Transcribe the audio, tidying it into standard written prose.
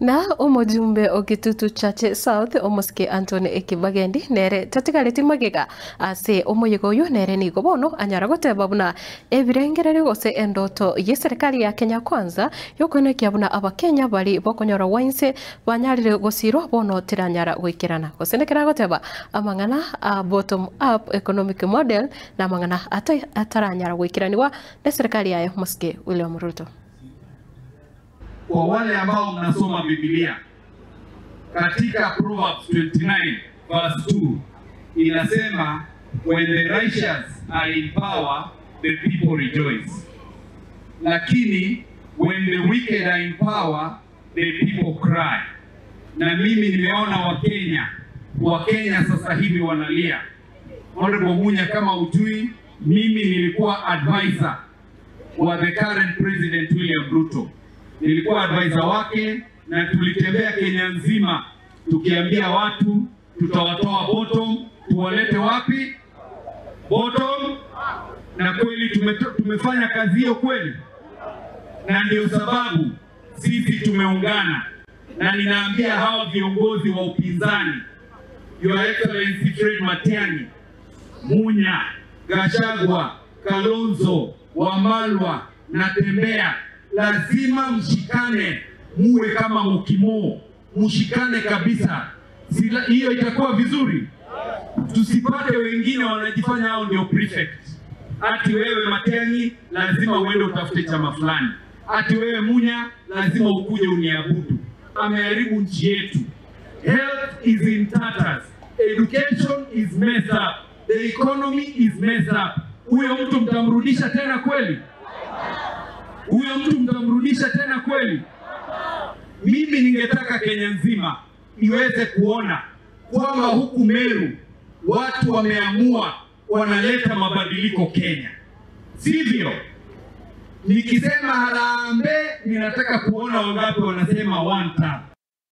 Na omojumbe ogitutu Chache South omosike Anthony Ekibagendi nere tatigareti magega ase omoyego oyo nere nigo bono anyara goteba buna ebirengereri gose endoto ye serikali ya Kenya Kwanza yokonekia buna abakenya bari bokonyora wainse banyarire gosirwa bono tiranyara goikerana gose nekera goteba amang'ana a bottom up economic model na amang'ana ataranyara goikeraniwa ne serikali yayo mosike William Ruto. Kwa wale ambao mnasoma Biblia, katika Proverbs 29 verse 2 inasema, when the righteous are in power the people rejoice, lakini when the wicked are in power the people cry. Na mimi nimeona Wakenya sasa hivi wanalia. Honorable Munya, kama ujui, mimi nilikuwa advisor wa the current President William Ruto. Nilikuwa advisor wake na tulitembea Kenya nzima tukiambia watu tutawatoa bottom tuwalete wapi? Bottom. Na kweli tumefanya kazi hiyo kweli. Na ndio sababu sisi tumeungana. Na ninaambia hawa viongozi wa upinzani, Your Excellency Fred Matiang'i, Munya, Gachagua, Kalonzo, Wamalwa na Tembea, lazima mshikane, muwe kama mukimo, mshikane kabisa. Hiyo itakuwa vizuri. Tusipate wengine wanajifanya hao ndio prefect. Ati wewe Matiang'i lazima uende utafute chama fulani. Ati wewe Munya lazima ukuje uniabudu. Ameharibu nchi yetu. Health is in tatters. Education is messed up. The economy is messed up. Huyo mtu mtamrudisha tena kweli? Huyo mtu mtamrudisha tena kweli? Mimi ningetaka Kenya nzima iweze kuona kwamba huku Meru watu wameamua wanaleta mabadiliko Kenya. Sivyo? Nikisema harambee ninataka kuona wangapi wanasema one term.